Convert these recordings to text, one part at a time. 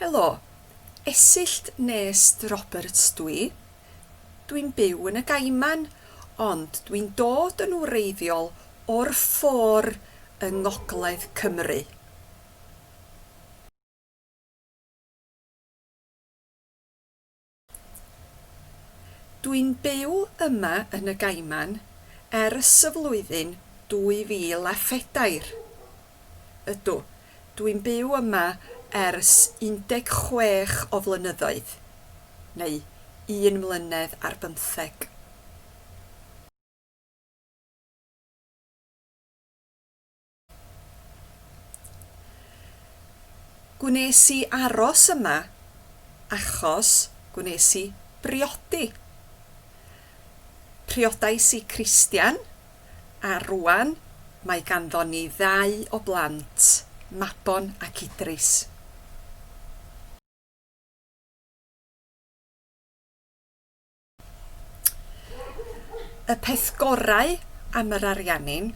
Helo, Esyllt Nest Roberts dwi. Dwi'n byw yn y Gaiman, ond dwi'n dod yn wreiddiol o'r Ffôr yng Ngogledd Cymru. Dwi'n byw yma yn y Gaiman ers y flwyddyn 2004. Ydw, dwi'n byw yma ers 16 o flynyddoedd, neu un mlynedd ar bymtheg. Gwnes i aros yma achos gwnes i briodi. Priodais i Christian a rŵan mae ganddon ni ddau o blant, Mabon ac Idris. Y peth gorau am yr Ariannin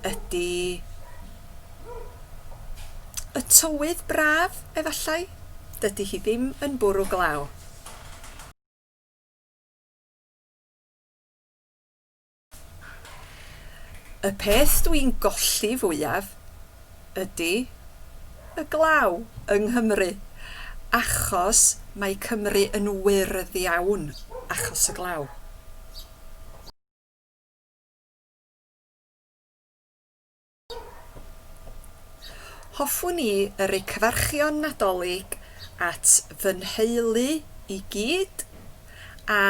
ydy y tywydd braf, efallai? Dydy hi ddim yn bwrw glaw. Y peth dw i'n golli fwyaf ydy y glaw yng Nghymru, achos mae Cymru yn wyrdd iawn achos y glaw. Hoffwn i yrru cyfarchion Nadolig at fy nheulu i gyd a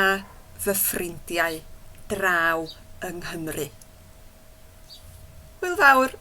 fy ffrindiau draw yng Nghymru. Hwyl fawr!